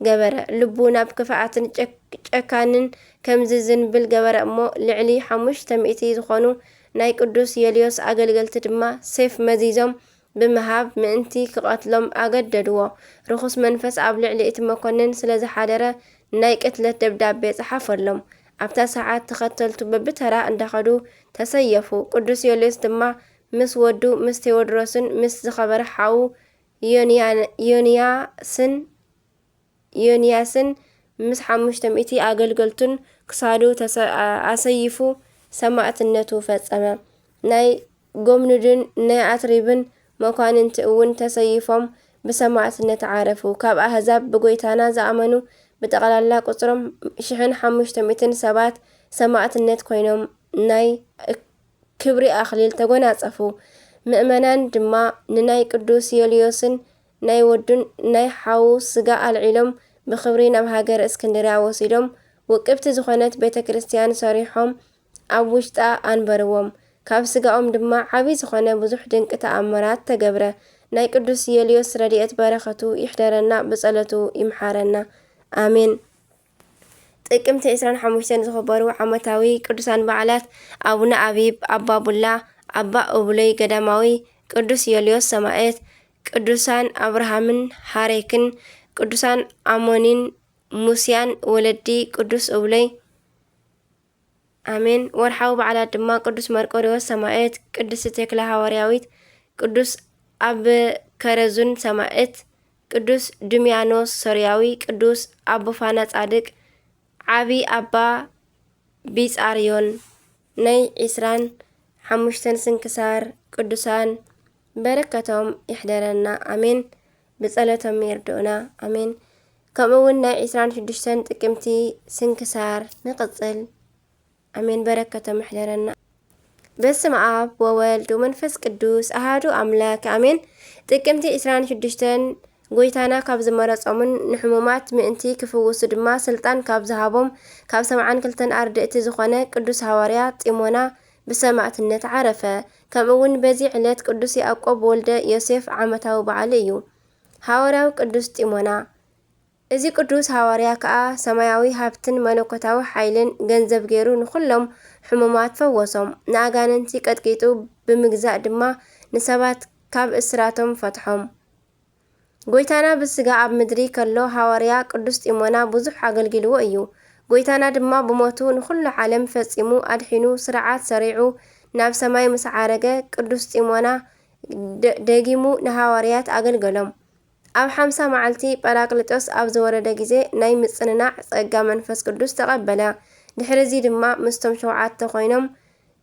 ገበረ። ልቡ ናብ ክፍኣትን ጨክ-፣ ጨካንን ከም ዝዝንብል ገበረ እሞ ልዕሊ ሓሙሽተ ሚእቲ ዝኾኑ ናይ ቅዱስ ዮልዮስ ኣገልገልቲ ድማ ሴፍ መዚዞም ብምሃብ ምእንቲ ክቐትሎም ኣገደድዎ። ርኹስ መንፈስ ኣብ ልዕሊ እቲ መኮንን ስለ ዝሓደረ ናይ ቅትለት ደብዳቤ ጸሓፈሎም። ኣብታ ሰዓት ተኸተልቱ በብተራ እንዳኸዱ ተሰየፉ። ቅዱስ ዮልዮስ ድማ ምስ ወዱ ምስ ቴዎድሮስን ምስ ዝኸበረ ሓዉ ዮንያ-፣ ዮንያስን ዮንያስን ምስ ሓሙሽተ ሚእቲ ኣገልገልቱን ክሳዱ ተሰ-፣ ኣ-፣ ኣሰይፉ ሰማዕትነቱ ፈጸመ። ናይ ጎምኑድን ናይ ኣትሪብን መኳንንቲ እውን ተሰይፎም ብሰማዕትነት ዓረፉ። ካብ ኣህዛብ ብጎይታና ዝኣመኑ ብጠቕላላ ቁጽሮም ሽሕን ሓሙሽተ ሚእትን ሰባት ሰማዕትነት ኮይኖም ናይ ክብሪ ኣኽሊል ተጎናጸፉ። ምእመናን ድማ ንናይ ቅዱስ ዮልዮስን ናይ ወዱን ናይ ሓዉ ስጋ ኣልዒሎም ብኽብሪ ናብ ሃገረ እስክንድርያ ወሲዶም ውቅብቲ ዝኾነት ቤተ ክርስቲያን ሰሪሖም ኣብ ውሽጣ ኣንበርዎም። ካብ ስጋኦም ድማ ዓቢ ዝኾነ ብዙሕ ድንቂ ተኣምራት ተገብረ። ናይ ቅዱስ ዮልዮስ ረድኤት በረኸቱ ይሕደረና፣ ብጸሎቱ ይምሓረና። ኣሜን። ጥቅምቲ ዕስራን ሓሙሽተን ዝኽበሩ ዓመታዊ ቅዱሳን በዓላት ኣቡነ ኣቢብ፣ ኣባ ቡላ፣ ኣባ ኡብለይ ገዳማዊ፣ ቅዱስ ዮልዮስ ሰማዕት፣ ቅዱሳን ኣብርሃምን ሃሬክን፣ ቅዱሳን ኣሞኒን ሙስያን ወለዲ ቅዱስ ኡብለይ። ኣሜን። ወርሓዊ በዓላት ድማ ቅዱስ መርቆሬዎስ ሰማዕት፣ ቅድስቲ ቴክላ ሃዋርያዊት፣ ቅዱስ ኣብ ከረዙን ሰማዕት፣ ቅዱስ ድምያኖስ ሶርያዊ፣ ቅዱስ ኣቦፋና ጻድቅ፣ ዓቢ ኣባ ቢጻርዮን። ናይ ዕስራን ሓሙሽተን ስንክሳር ቅዱሳን በረከቶም ይሕደረና። ኣሜን። ብጸሎቶም ይርድኡና። ኣሜን። ከምኡ እውን ናይ ዕስራን ሽዱሽተን ጥቅምቲ ስንክሳር ንቕጽል። ኣሜን። በረከቶም ይሕደረና። በስመ ኣብ ወወልድ ወመንፈስ ቅዱስ ኣሃዱ ኣምላክ ኣሜን። ጥቅምቲ ዕስራን ሽዱሽተን ጎይታና ካብ ዝመረጾምን ንሕሙማት ምእንቲ ክፍውሱ ድማ ስልጣን ካብ ዝሃቦም ካብ ሰብዓን ክልተን ኣርድእቲ ዝኾነ ቅዱስ ሃዋርያ ጢሞና ብሰማዕትነት ዓረፈ። ከምኡ እውን በዚ ዕለት ቅዱስ ያዕቆብ ወልደ ዮሴፍ ዓመታዊ በዓሉ እዩ። ሃዋርያዊ ቅዱስ ጢሞና። እዚ ቅዱስ ሃዋርያ ከኣ ሰማያዊ ሃብትን መለኮታዊ ሓይልን ገንዘብ ገይሩ ንኹሎም ሕሙማት ፈወሶም። ንኣጋንንቲ ቀጥቂጡ ብምግዛእ ድማ ንሰባት ካብ እስራቶም ፈትሖም። ጎይታና ብስጋ ኣብ ምድሪ ከሎ ሃዋርያ ቅዱስ ጢሞና ብዙሕ ኣገልጊልዎ እዩ። ጎይታና ድማ ብሞቱ ንኹሉ ዓለም ፈጺሙ ኣድሒኑ ስርዓት ሰሪዑ ናብ ሰማይ ምስ ዓረገ ቅዱስ ጢሞና ደ-፣ ደጊሙ ንሃዋርያት ኣገልገሎም። ኣብ ሓምሳ መዓልቲ ጳራቅሊጦስ ኣብ ዝወረደ ግዜ ናይ ምጽንናዕ ጸጋ መንፈስ ቅዱስ ተቐበለ። ድሕሪ እዚ ድማ ምስቶም ሸውዓተ ኮይኖም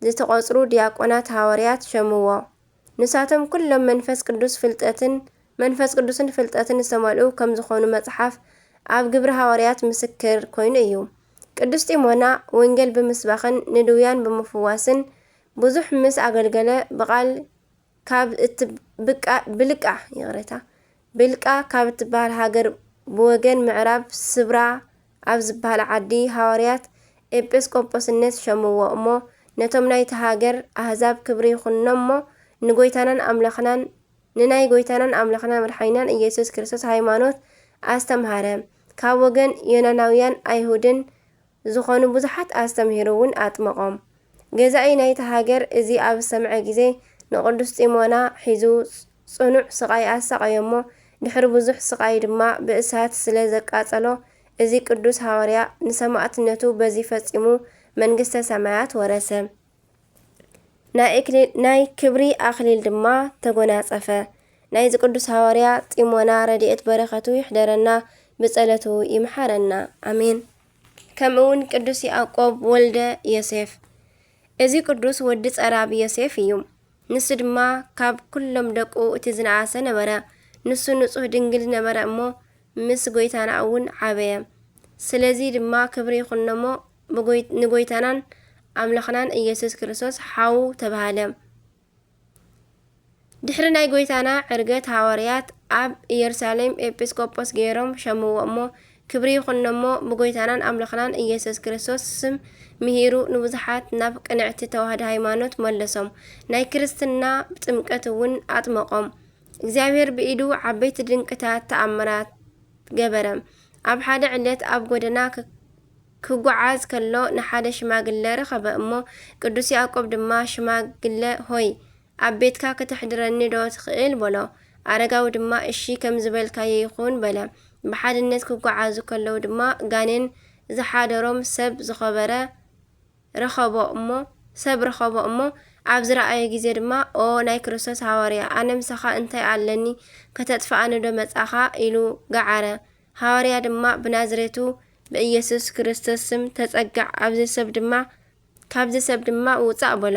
ዝተቖጽሩ ዲያቆናት ሃዋርያት ሸምዎ። ንሳቶም ኩሎም መንፈስ ቅዱስ ፍልጠትን መንፈስ ቅዱስን ፍልጠትን ዝተመልኡ ከም ዝኾኑ መጽሓፍ ኣብ ግብሪ ሃዋርያት ምስክር ኮይኑ እዩ። ቅዱስ ጢሞና ወንጌል ብምስባኽን ንድውያን ብምፍዋስን ብዙሕ ምስ ኣገልገለ ብቓል ካብ እትብቃ ብልቃ ይቕሬታ ብልቃ ካብ እትበሃል ሃገር ብወገን ምዕራብ ስብራ ኣብ ዝበሃል ዓዲ ሃዋርያት ኤጲስቆጶስነት ሸምዎ እሞ ነቶም ናይቲ ሃገር ኣህዛብ ክብሪ ይኹኖም እሞ ንጎይታናን ኣምላኽናን ንናይ ጎይታናን ኣምላኽና መድሓኒናን ኢየሱስ ክርስቶስ ሃይማኖት ኣስተምሃረ። ካብ ወገን ዮናናውያን ኣይሁድን ዝኾኑ ብዙሓት ኣስተምሂሩ እውን ኣጥመቖም። ገዛኢ ናይቲ ሃገር እዚ ኣብ ዝሰምዐ ግዜ ንቅዱስ ጢሞና ሒዙ ጽኑዕ ስቓይ ኣሳቐዮ እሞ ድሕሪ ብዙሕ ስቓይ ድማ ብእሳት ስለ ዘቃጸሎ እዚ ቅዱስ ሃዋርያ ንሰማእትነቱ በዚ ፈጺሙ መንግስተ ሰማያት ወረሰ። ናይ ክብሪ ኣኽሊል ድማ ተጎናጸፈ። ናይዚ ቅዱስ ሃዋርያ ጢሞና ረድኤት በረኸቱ ይሕደረና ብጸለቱ ይምሓረና ኣሜን። ከምኡውን ቅዱስ ያዕቆብ ወልደ ዮሴፍ። እዚ ቅዱስ ወዲ ጸራቢ ዮሴፍ እዩ። ንሱ ድማ ካብ ኩሎም ደቁ እቲ ዝነኣሰ ነበረ። ንሱ ንጹህ ድንግል ነበረ እሞ ምስ ጎይታና እውን ዓበየ። ስለዚ ድማ ክብሪ ይኹኖሞ ንጎይታናን ኣምላኽናን ኢየሱስ ክርስቶስ ሓው ተባህለ። ድሕሪ ናይ ጎይታና ዕርገት ሃዋርያት ኣብ ኢየሩሳሌም ኤጲስቆጶስ ገይሮም ሸምዎ እሞ ክብሪ ይኹኖሞ ብጎይታናን ኣምላኽናን ኢየሱስ ክርስቶስ ስም ምሂሩ ንብዙሓት ናብ ቅንዕቲ ተዋህዶ ሃይማኖት መለሶም። ናይ ክርስትና ጥምቀት እውን ኣጥመቖም። እግዚኣብሔር ብኢዱ ዓበይቲ ድንቅታት ተኣምራት ገበረ። ኣብ ሓደ ዕለት ኣብ ጎደና ክጓዓዝ ከሎ ንሓደ ሽማግለ ረኸበ እሞ ቅዱስ ያዕቆብ ድማ ሽማግለ ሆይ ኣብ ቤትካ ክተሕድረኒ ዶ ትኽእል በሎ። ኣረጋዊ ድማ እሺ ከም ዝበልካዮ ይኹን በለ። ብሓድነት ክጓዓዙ ከለዉ ድማ ጋኔን ዝሓደሮም ሰብ ዝኸበረ ረኸቦ እሞ ሰብ ረኸቦ እሞ ኣብ ዝረኣዮ ግዜ ድማ ኦ ናይ ክርስቶስ ሃዋርያ ኣነ ምሳኻ እንታይ ኣለኒ ከተጥፍኣኒ ዶ መጻኻ ኢሉ ገዓረ። ሃዋርያ ድማ ብናዝሬቱ ብኢየሱስ ክርስቶስ ስም ተጸጋዕ ኣብዚ ሰብ ድማ ካብዚ ሰብ ድማ ውጻእ በሎ።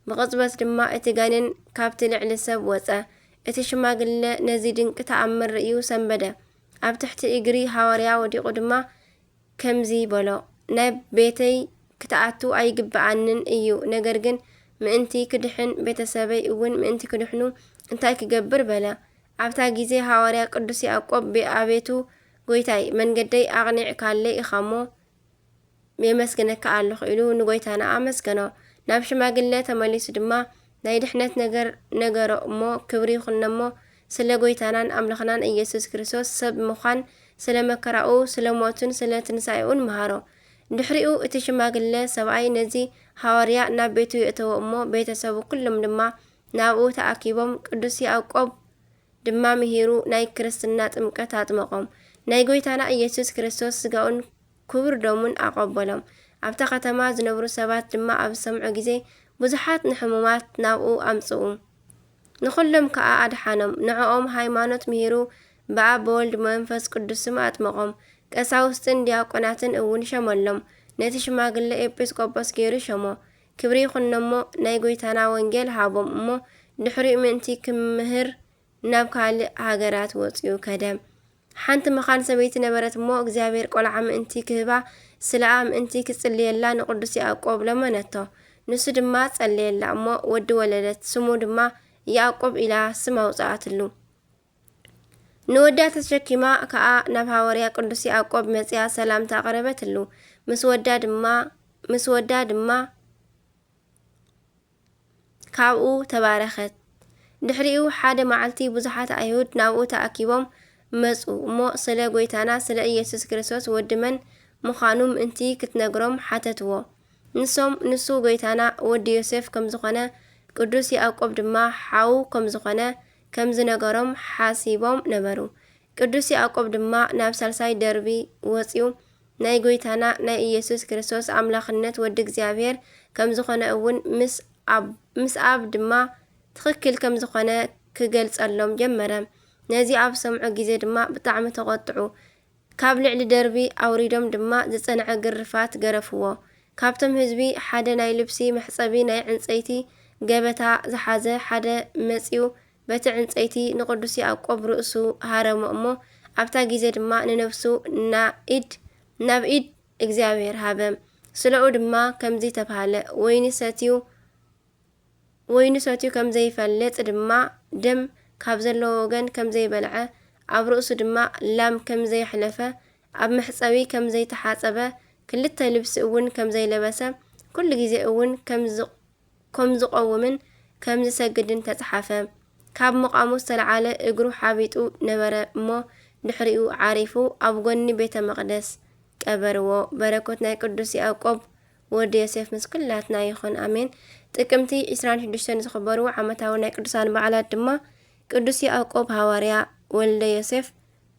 ብቕጽበት ድማ እቲ ጋኔን ካብቲ ልዕሊ ሰብ ወጸ። እቲ ሽማግለ ነዚ ድንቂ ተኣምር ርእዩ ሰንበደ። ኣብ ትሕቲ እግሪ ሃዋርያ ወዲቑ ድማ ከምዚ በሎ፣ ናብ ቤተይ ክትኣቱ ኣይግብኣንን እዩ፣ ነገር ግን ምእንቲ ክድሕን ቤተሰበይ እውን ምእንቲ ክድሕኑ እንታይ ክገብር በለ። ኣብታ ግዜ ሃዋርያ ቅዱስ ያዕቆብ ኣቤቱ ጎይታይ መንገደይ ኣቕኒዕካለይ ኢኻሞ የመስግነካ ኣለኹ ኢሉ ንጎይታና ኣመስገኖ። ናብ ሽማግለ ተመሊሱ ድማ ናይ ድሕነት ነገር ነገሮ እሞ ክብሪ ይኹነሞ ስለ ጎይታናን ኣምላኽናን ኢየሱስ ክርስቶስ ሰብ ምዃን ስለ መከራኡ ስለ ሞቱን ስለ ትንሳኤኡን መሃሮ። ድሕሪኡ እቲ ሽማግለ ሰብኣይ ነዚ ሃዋርያ ናብ ቤቱ የእተዎ እሞ ቤተሰቡ ኩሎም ድማ ናብኡ ተኣኪቦም ቅዱስ ያዕቆብ ድማ ምሂሩ ናይ ክርስትና ጥምቀት ኣጥመቖም። ናይ ጎይታና ኢየሱስ ክርስቶስ ስጋኡን ክቡር ደሙን ኣቐበሎም። ኣብታ ከተማ ዝነብሩ ሰባት ድማ ኣብ ዝሰምዑ ግዜ ብዙሓት ንሕሙማት ናብኡ ኣምጽኡ። ንኹሎም ከኣ ኣድሓኖም። ንዕኦም ሃይማኖት ምሂሩ ብኣብ ብወልድ ብመንፈስ ቅዱስ ስም ኣጥመቖም። ቀሳውስትን ዲያቆናትን እውን ሸመሎም። ነቲ ሽማግለ ኤጲስቆጶስ ገይሩ ሸሞ። ክብሪ ይኹኖሞ ናይ ጎይታና ወንጌል ሃቦም እሞ ድሕሪኡ ምእንቲ ክምህር ናብ ካልእ ሃገራት ወጺኡ ከደ። ሓንቲ መኻን ሰበይቲ ነበረት እሞ እግዚኣብሔር ቆልዓ ምእንቲ ክህባ ስለኣ ምእንቲ ክጽልየላ ንቅዱስ ያዕቆብ ለመነቶ። ንሱ ድማ ጸለየላ እሞ ወዲ ወለደት። ስሙ ድማ ያዕቆብ ኢላ ስም ኣውጽኣትሉ። ንወዳ ተሸኪማ ከኣ ናብ ሃዋርያ ቅዱስ ያዕቆብ መጺኣ ሰላምታ ኣቕረበትሉ። ምስ ወዳ ድማ ምስ ወዳ ድማ ካብኡ ተባረኸት። ድሕሪኡ ሓደ መዓልቲ ብዙሓት ኣይሁድ ናብኡ ተኣኪቦም መጹ እሞ ስለ ጐይታና ስለ ኢየሱስ ክርስቶስ ወዲ መን ምዃኑ ምእንቲ ክትነግሮም ሓተትዎ። ንሶም ንሱ ጐይታና ወዲ ዮሴፍ ከም ዝኾነ ቅዱስ ያዕቆብ ድማ ሓዉ ከም ዝኾነ ከም ዝነገሮም ሓሲቦም ነበሩ። ቅዱስ ያዕቆብ ድማ ናብ ሳልሳይ ደርቢ ወጺኡ ናይ ጐይታና ናይ ኢየሱስ ክርስቶስ ኣምላኽነት ወዲ እግዚኣብሔር ከም ዝኾነ እውን ምስ ኣብ ምስ ኣብ ድማ ትኽክል ከም ዝኾነ ክገልጸሎም ጀመረ። ነዚ ኣብ ሰምዑ ግዜ ድማ ብጣዕሚ ተቖጥዑ። ካብ ልዕሊ ደርቢ ኣውሪዶም ድማ ዝጸንዐ ግርፋት ገረፍዎ። ካብቶም ህዝቢ ሓደ ናይ ልብሲ መሕጸቢ ናይ ዕንጸይቲ ገበታ ዝሓዘ ሓደ መጺኡ፣ በቲ ዕንጸይቲ ንቅዱስ ያዕቆብ ርእሱ ሃረሞ እሞ፣ ኣብታ ግዜ ድማ ንነፍሱ ናብ ኢድ፣ ናብ ኢድ እግዚኣብሔር ሃበ። ስለኡ ድማ ከምዚ ተባህለ፣ ወይኒ ሰትዩ፣ ወይኒ ሰትዩ ከም ዘይፈልጥ ድማ፣ ደም ካብ ዘለዎ ወገን ከም ዘይበልዐ፣ ኣብ ርእሱ ድማ ላም ከም ዘየሕለፈ፣ ኣብ መሕጸቢ ከም ዘይተሓጸበ፣ ክልተ ልብሲ እውን ከም ዘይለበሰ፣ ኩሉ ግዜ እውን ከም ዝ-፣ ከም ዝቐውምን ከም ዝሰግድን ተጻሓፈ። ካብ ምቓሙ ዝተልዓለ እግሩ ሓቢጡ ነበረ እሞ፣ ድሕሪኡ ዓሪፉ ኣብ ጎኒ ቤተ መቕደስ ቀበርዎ። በረኮት ናይ ቅዱስ ያዕቆብ ወዲ ዮሴፍ ምስ ኩላትና ይኹን፣ ኣሜን። ጥቅምቲ ዕስራን ሽዱሽተን ዝኽበሩ ዓመታዊ ናይ ቅዱሳን በዓላት ድማ ቅዱስ ያዕቆብ ሃዋርያ ወልደ ዮሴፍ፣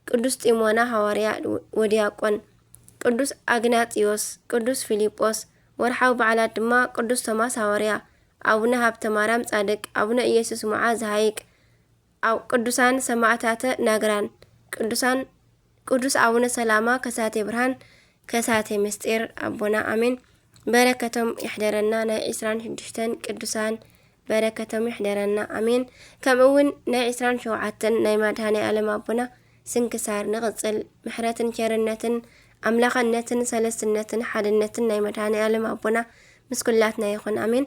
ቅዱስ ጢሞና ሃዋርያ ወዲያቆን፣ ቅዱስ ኣግናጢዮስ፣ ቅዱስ ፊልጶስ። ወርሓዊ በዓላት ድማ ቅዱስ ቶማስ ሃዋርያ፣ ኣቡነ ሃብተ ማርያም ጻድቅ፣ ኣቡነ ኢየሱስ ሞዓ ዝሃይቅ፣ ኣብ ቅዱሳን ሰማዕታተ ናግራን፣ ቅዱሳን፣ ቅዱስ ኣቡነ ሰላማ ከሳቴ ብርሃን፣ ከሳቴ ምስጢር ኣቦና፣ ኣሜን። በረከቶም ይሕደረና፣ ናይ ዕስራን ሽዱሽተን ቅዱሳን በረከቶም ይሕደረና፣ ኣሜን። ከምኡ እውን ናይ ዕስራን ሸውዓተን ናይ መድኃኔ ዓለም ኣቦና ስንክሳር ንቕጽል። ምሕረትን ቸርነትን ኣምላኽነትን ሰለስትነትን ሓድነትን ናይ መድኃኔ ዓለም ኣቦና ምስ ኩላትና ይኹን፣ ኣሜን።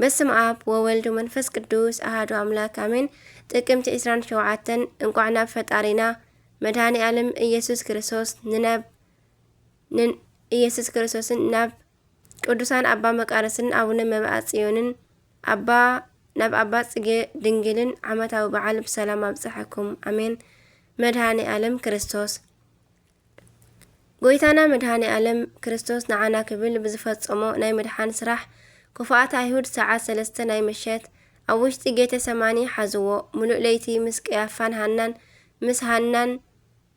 በስመ ኣብ ወወልድ ወመንፈስ ቅዱስ ኣሃዱ ኣምላክ፣ ኣሜን። ጥቅምቲ ዕስራን ሸውዓተን እንቋዕ ናብ ፈጣሪና መድኃኔ ዓለም ኢየሱስ ክርስቶስ ንናብ፣ ን-፣ ኢየሱስ ክርስቶስን ናብ ቅዱሳን ኣባ መቃርስን ኣቡነ መብዓ ጽዮንን ኣባ፣ ናብ ኣባ ጽጌ ድንግልን ዓመታዊ በዓል ብሰላም ኣብጽሐኩም፣ ኣሜን። መድኃኔ ዓለም ክርስቶስ። ጎይታና መድኃኔ ዓለም ክርስቶስ ንዓና ክብል ብዝፈጸሞ ናይ ምድሓን ስራሕ፣ ክፉኣት ኣይሁድ ሰዓት ሰለስተ ናይ ምሸት ኣብ ውሽጢ ጌተ ሰማኒ ሓዝዎ። ምሉእ ለይቲ ምስ ቀያፋን ሃናን፣ ምስ ሃናን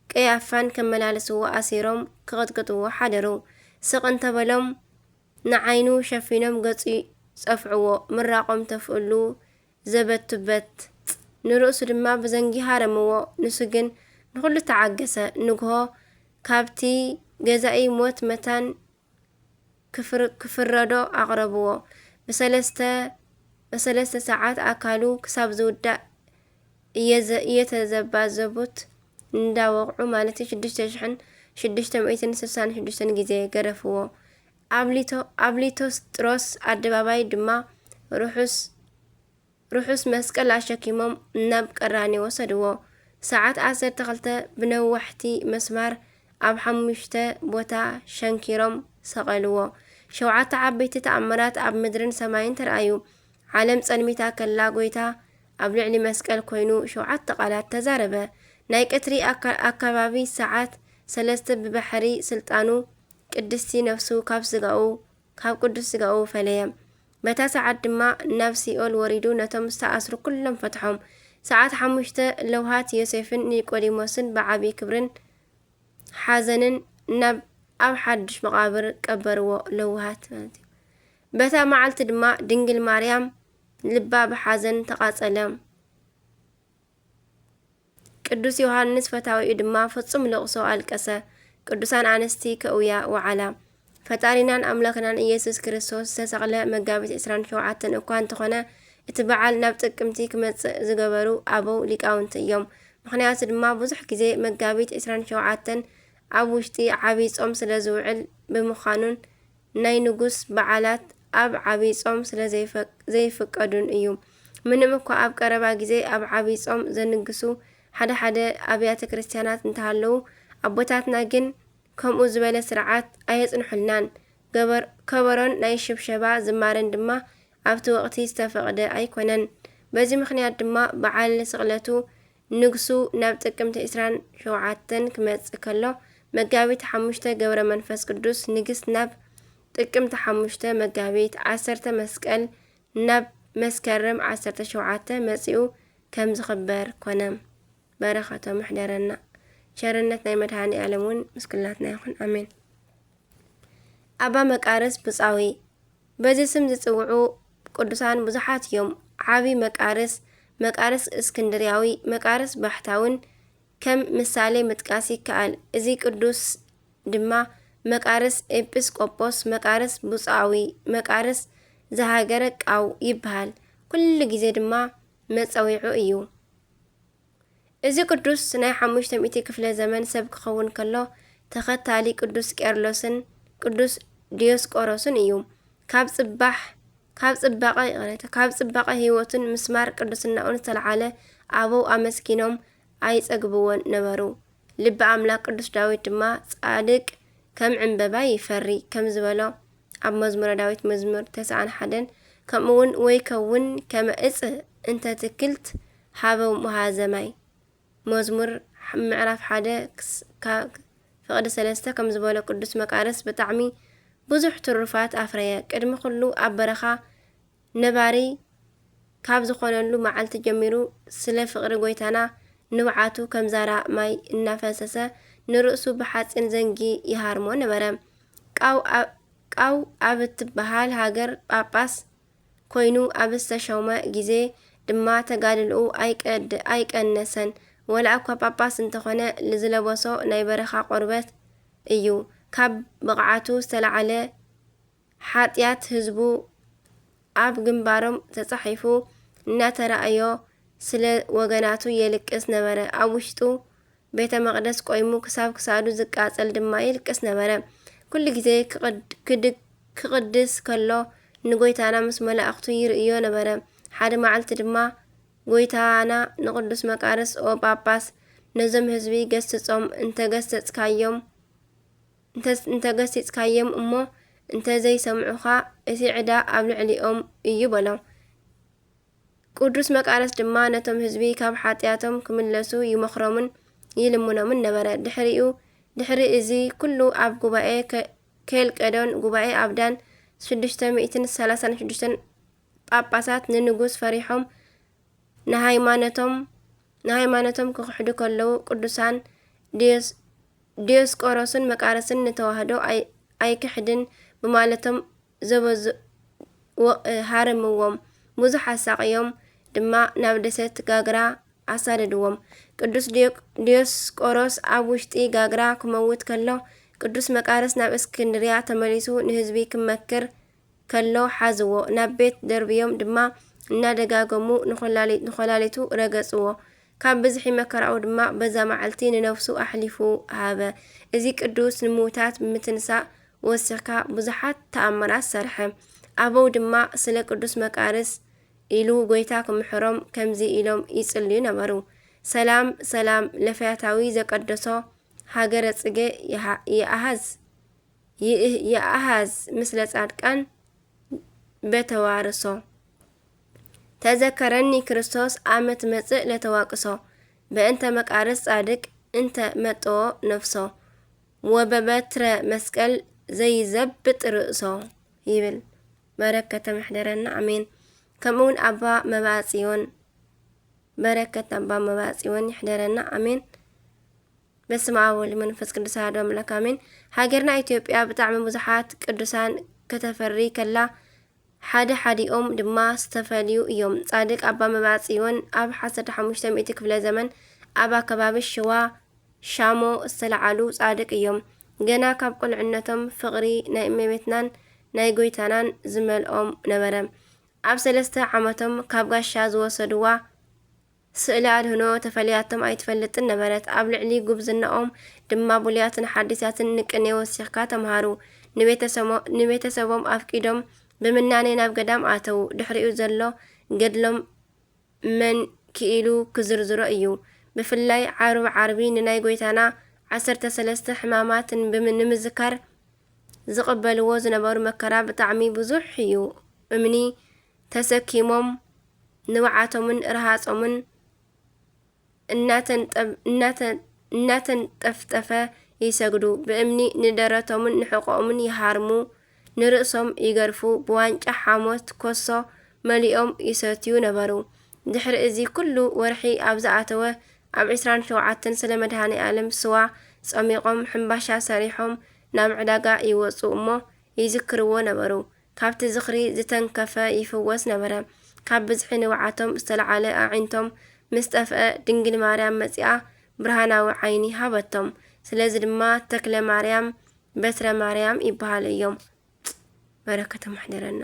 ቀያፋን ከመላልስዎ ኣሲሮም ክቕጥቅጥዎ ሓደሩ። ስቕ እንተበሎም ንዓይኑ ሸፊኖም ገጹ ጸፍዕዎ። ምራቖም ተፍእሉ ዘበቱበት፣ ንርእሱ ድማ ብዘንጊ ሃረምዎ። ንሱ ግን ንኹሉ ተዓገሰ። ንግሆ ካብቲ ገዛኢ ሞት መታን ክፍር-፣ ክፍረዶ ኣቕረብዎ። ብሰለስተ፣ ብሰለስተ ሰዓት ኣካሉ ክሳብ ዝውዳእ እየዘ-፣ እየተዘባዘቡት እንዳወቕዑ፣ ማለት ሽዱሽተ ሽሕን ሽዱሽተ ሚእትን ስሳን ሽዱሽተን ግዜ ገረፍዎ። ኣብ ሊቶ-፣ ኣብ ሊቶስጥሮስ ኣደባባይ ድማ ርሑስ፣ ርሑስ መስቀል ኣሸኪሞም ናብ ቀራንዮ ወሰድዎ። ሰዓት ዓሰርተ ክልተ ብነዋሕቲ መስማር ኣብ ሓሙሽተ ቦታ ሸንኪሮም ሰቐልዎ። ሸውዓተ ዓበይቲ ተኣምራት ኣብ ምድርን ሰማይን ተራእዩ። ዓለም ጸልሚታ ከላ፣ ጐይታ ኣብ ልዕሊ መስቀል ኮይኑ ሸውዓተ ቃላት ተዛረበ። ናይ ቀትሪ ኣካ-፣ ኣካባቢ ሰዓት ሰለስተ ብባሕሪ ስልጣኑ ቅድስቲ ነፍሱ ካብ ስጋኡ፣ ካብ ቅዱስ ስጋኡ ፈለየ። በታ ሰዓት ድማ ናብ ሲኦል ወሪዱ ነቶም ዝተኣስሩ ኩሎም ፈትሖም። ሰዓት ሓሙሽተ ለውሃት ዮሴፍን ኒቆዲሞስን ብዓቢ ክብርን ሓዘንን ናብ፣ ኣብ ሓድሽ መቓብር ቀበርዎ። ለውሃት ማለት እዩ። በታ መዓልቲ ድማ ድንግል ማርያም ልባ ብሓዘን ተቓጸለ። ቅዱስ ዮሃንስ ፈታዊኡ ድማ ፍጹም ልቕሶ ኣልቀሰ። ቅዱሳን ኣንስቲ ከእውያ ወዓላ። ፈጣሪናን ኣምላኽናን ኢየሱስ ክርስቶስ ዝተሰቕለ መጋቢት ዕስራን ሸውዓተን እኳ እንተኾነ፣ እቲ በዓል ናብ ጥቅምቲ ክመጽእ ዝገበሩ ኣበው ሊቃውንቲ እዮም። ምኽንያቱ ድማ ብዙሕ ግዜ መጋቢት ዕስራን ሸውዓተን ኣብ ውሽጢ ዓብይ ጾም ስለ ዝውዕል ብምዃኑን፣ ናይ ንጉስ በዓላት ኣብ ዓብይ ጾም ስለ ዘይፈ-፣ ዘይፍቀዱን እዩ። ምንም እኳ ኣብ ቀረባ ግዜ ኣብ ዓብይ ጾም ዘንግሱ ሓደ ሓደ ኣብያተ ክርስቲያናት እንተሃለዉ፣ ኣቦታትና ግን ከምኡ ዝበለ ስርዓት ኣየጽንሑልናን። ገበር-፣ ከበሮን ናይ ሽብሸባ ዝማሬን ድማ ኣብቲ ወቕቲ ዝተፈቕደ ኣይኮነን። በዚ ምኽንያት ድማ በዓል ስቕለቱ ንግሱ ናብ ጥቅምቲ ዕስራን ሸውዓተን ክመጽእ ከሎ፣ መጋቢት ሓሙሽተ ገብረ መንፈስ ቅዱስ ንግስ ናብ ጥቅምቲ ሓሙሽተ፣ መጋቢት ዓሰርተ መስቀል ናብ መስከረም ዓሰርተ ሸውዓተ መጺኡ ከም ዝኽበር ኮነ። በረኸቶም ይሕደረና። ቸርነት ናይ መድኃኔ ዓለም እውን ምስ ኩላትና ይኹን። ኣሜን። ኣባ መቃርስ ብጻዊ። በዚ ስም ዝጽውዑ ቅዱሳን ብዙሓት እዮም። ዓቢ መቃርስ መቃርስ እስክንድርያዊ፣ መቃርስ ባሕታውን ከም ምሳሌ ምጥቃስ ይከኣል። እዚ ቅዱስ ድማ መቃርስ ኤጲስቆጶስ፣ መቃርስ ብፁዓዊ፣ መቃርስ ዘሃገረ ቃው ይበሃል። ኩሉ ግዜ ድማ መጸዊዑ እዩ። እዚ ቅዱስ ናይ ሓሙሽተ ሚእቲ ክፍለ ዘመን ሰብ ክኸውን ከሎ፣ ተኸታሊ ቅዱስ ቄርሎስን ቅዱስ ዲዮስቆሮስን እዩ። ካብ ጽባሕ ካብ ጽባቐ ይቕሬታ ካብ ጽባቐ ህይወቱን ምስማር ቅድስናኡን ዝተለዓለ ኣበው ኣመስጊኖም ኣይጸግብዎን ነበሩ። ልቢ ኣምላኽ ቅዱስ ዳዊት ድማ ጻድቅ ከም ዕምበባ ይፈሪ ከም ዝበሎ ኣብ መዝሙረ ዳዊት መዝሙር ተስዓን ሓደን ከምኡ እውን ወይ ከውን ከመ እጽ እንተ ትክልት ሃበው መሃዘ ማይ መዝሙር ምዕራፍ ሓደ ክስ- ካ- ፍቕዲ ሰለስተ ከም ዝበሎ ቅዱስ መቃርስ ብጣዕሚ ብዙሕ ትሩፋት ኣፍረየ። ቅድሚ ኩሉ ኣብ በረኻ ነባሪ ካብ ዝኾነሉ መዓልቲ ጀሚሩ ስለ ፍቕሪ ጎይታና ንብዓቱ ከም ዛራ ማይ እናፈሰሰ ንርእሱ ብሓፂን ዘንጊ ይሃርሞ ነበረ። ቃው ኣ- ቃው ኣብ እትበሃል ሃገር ጳጳስ ኮይኑ ኣብ ዝተሾመ ግዜ ድማ ተጋድልኡ ኣይቀድ- ኣይቀነሰን። ወላ እኳ ጳጳስ እንተኾነ ዝለበሶ ናይ በረኻ ቆርበት እዩ። ካብ ብቕዓቱ ዝተለዓለ ሓጢኣት ህዝቡ ኣብ ግንባሮም ተጻሒፉ እናተራእዮ ስለ ወገናቱ የልቅስ ነበረ። ኣብ ውሽጡ ቤተ መቕደስ ቆይሙ ክሳብ ክሳዱ ዝቃጸል ድማ ይልቅስ ነበረ። ኩሉ ግዜ ክቕድ- ክድግ- ክቕድስ ከሎ ንጎይታና ምስ መላእኽቱ ይርእዮ ነበረ። ሓደ መዓልቲ ድማ ጎይታና ንቅዱስ መቃርስ ኦ ጳጳስ ነዞም ህዝቢ ገስጾም እንተገሰጽካዮም እንተገሲጽካዮም እሞ እንተዘይሰምዑኻ እቲ ዕዳ ኣብ ልዕሊኦም እዩ በሎ። ቅዱስ መቃርስ ድማ ነቶም ህዝቢ ካብ ሓጢኣቶም ክምለሱ ይመኽሮምን ይልምኖምን ነበረ። ድሕሪኡ ድሕሪ እዚ ኩሉ ኣብ ጉባኤ ኬልቄዶን ጉባኤ ኣብዳን ሽዱሽተ ሚእትን ሰላሳን ሽዱሽተን ጳጳሳት ንንጉስ ፈሪሖም ንሃይማኖቶም ንሃይማኖቶም ክኽሕዱ ከለዉ ቅዱሳን ዲዮስቆሮስን መቃርስን ንተዋህዶ ኣይክሕድን ብማለቶም ዘበዙ ሃረምዎም። ብዙሕ ኣሳቕዮም ድማ ናብ ደሴት ጋግራ ኣሳደድዎም። ቅዱስ ዲዮስቆሮስ ኣብ ውሽጢ ጋግራ ክመውት ከሎ ቅዱስ መቃርስ ናብ እስክንድርያ ተመሊሱ ንህዝቢ ክመክር ከሎ ሓዝዎ፣ ናብ ቤት ደርብዮም ድማ እናደጋገሙ ንኮላሊቱ ረገጽዎ። ካብ ብዝሒ መከራኡ ድማ በዛ መዓልቲ ንነፍሱ ኣሕሊፉ ሃበ። እዚ ቅዱስ ንምዉታት ብምትንሳእ ወሲኽካ ብዙሓት ተኣምራት ሰርሐ። ኣበው ድማ ስለ ቅዱስ መቃርስ ኢሉ ጐይታ ክምሕሮም ከምዚ ኢሎም ይጽልዩ ነበሩ። ሰላም ሰላም ለፈያታዊ ዘቀደሶ ሃገረ ጽጌ የኣሃዝ የእሃዝ ምስለ ጻድቃን በተዋርሶ ተዘከረኒ ክርስቶስ ኣመ ትመጽእ ለተዋቅሶ በእንተ መቃርስ ጻድቅ እንተ መጠዎ ነፍሶ ወበበትረ መስቀል ዘይዘብጥ ርእሶ ይብል። በረከተ ምሕደረና ኣሜን። ከምኡውን ኣባ መባጽዮን በረከት ኣባ መባጽዮን ይሕደረና ኣሜን። በስመ ኣብ ወወልድ ወመንፈስ ቅዱስ ኣሐዱ ኣምላክ ኣሜን። ሃገርና ኢትዮጵያ ብጣዕሚ ብዙሓት ቅዱሳን ከተፈሪ ከላ ሓደ ሓዲኦም ድማ ዝተፈልዩ እዮም። ጻድቅ ኣባ መባጽዮን ኣብ ዓሰርተ ሓሙሽተ ሚእቲ ክፍለ ዘመን ኣብ ኣከባቢ ሽዋ ሻሞ ዝተለዓሉ ጻድቅ እዮም። ገና ካብ ቁልዕነቶም ፍቕሪ ናይ እመቤትናን ናይ ጎይታናን ዝመልኦም ነበረ። ኣብ ሰለስተ ዓመቶም ካብ ጋሻ ዝወሰድዋ ስእለ ኣድህኖ ተፈልያቶም ኣይትፈልጥን ነበረት። ኣብ ልዕሊ ጉብዝናኦም ድማ ብሉያትን ሓዲሳትን ንቅኔ ወሲኽካ ተምሃሩ። ንቤተሰቦም ኣፍቂዶም ብምናኔ ናብ ገዳም ኣተዉ። ድሕሪኡ ዘሎ ገድሎም መን ክኢሉ ክዝርዝሮ እዩ። ብፍላይ ዓርቢ ዓርቢ ንናይ ጐይታና ዓሰርተ ሰለስተ ሕማማት ንምዝካር ዝቕበልዎ ዝነበሩ መከራ ብጣዕሚ ብዙሕ እዩ። እምኒ ተሰኪሞም ንብዓቶምን ረሃጾምን እናተንጠፍጠፈ ይሰግዱ፣ ብእምኒ ንደረቶምን ንሕቖኦምን ይሃርሙ፣ ንርእሶም ይገርፉ፣ ብዋንጫ ሓሞት ኮሶ መሊኦም ይሰትዩ ነበሩ። ድሕሪ እዚ ኩሉ ወርሒ ኣብ ዝኣተወ ኣብ ዕስራን ሸውዓተን ስለ መድሃኔ ኣለም ስዋ ጸሚቖም ሕምባሻ ሰሪሖም ናብ ዕዳጋ ይወጹ እሞ ይዝክርዎ ነበሩ። ካብቲ ዝኽሪ ዝተንከፈ ይፍወስ ነበረ። ካብ ብዝሒ ንብዓቶም ዝተለዓለ ኣዒንቶም ምስ ጠፍአ፣ ድንግል ማርያም መጺኣ ብርሃናዊ ዓይኒ ሃበቶም። ስለዚ ድማ ተክለ ማርያም፣ በትረ ማርያም ይበሃሉ እዮም። በረከቶም ይሕደረና።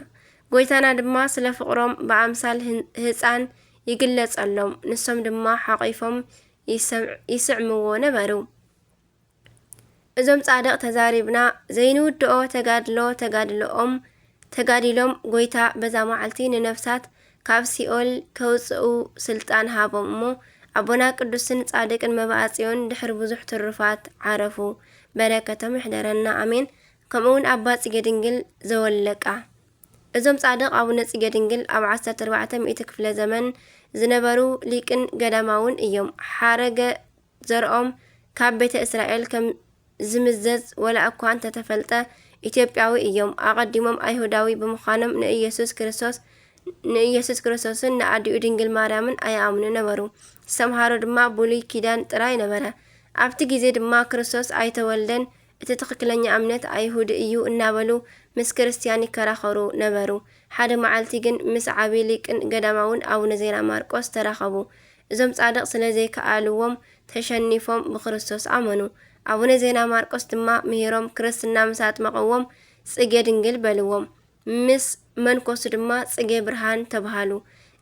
ጎይታና ድማ ስለ ፍቕሮም ብኣምሳል ህን-፣ ህፃን ይግለጸሎም። ንሶም ድማ ሓቒፎም ይሰም-፣ ይስዕምዎ ነበሩ። እዞም ጻድቕ ተዛሪብና ዘይንውድኦ ተጋድሎ ተጋድሎኦም ተጋዲሎም፣ ጎይታ በዛ መዓልቲ ንነፍሳት ካብ ሲኦል ከውጽኡ ስልጣን ሃቦም እሞ፣ ኣቦና ቅዱስን ጻድቅን መባእጺኡን ድሕሪ ብዙሕ ትሩፋት ዓረፉ። በረከቶም ይሕደረና፣ ኣሜን። ከምኡውን ኣባ ጽጌ ድንግል ዘወለቃ። እዞም ጻድቕ ኣቡነ ጽጌ ድንግል ኣብ ዓሰርተ ኣርባዕተ ሚእቲ ክፍለ ዘመን ዝነበሩ ሊቅን ገዳማውን እዮም። ሓረገ ዘርኦም ካብ ቤተ እስራኤል ከም ዝምዘዝ ወላ እኳ እንተተፈልጠ፣ ኢትዮጵያዊ እዮም። ኣቐዲሞም ኣይሁዳዊ ብምዃኖም ንኢየሱስ ክርስቶስ፣ ንኢየሱስ ክርስቶስን ንኣዲኡ ድንግል ማርያምን ኣይኣምኑ ነበሩ። ዝተምሃሮ ድማ ብሉይ ኪዳን ጥራይ ነበረ። ኣብቲ ግዜ ድማ ክርስቶስ ኣይተወልደን፣ እቲ ትኽክለኛ እምነት ኣይሁድ እዩ እናበሉ ምስ ክርስትያን ይከራኸሩ ነበሩ። ሓደ መዓልቲ ግን ምስ ዓቢ ሊቅን ገዳማውን ኣቡነ ዜና ማርቆስ ተራኸቡ። እዞም ጻድቕ ስለ ዘይከኣልዎም ተሸኒፎም ብክርስቶስ ኣመኑ። ኣቡነ ዜና ማርቆስ ድማ ምሂሮም ክርስትና ምስ ኣጥመቐዎም ጽጌ ድንግል በልዎም። ምስ መንኮሱ ድማ ጽጌ ብርሃን ተባሃሉ።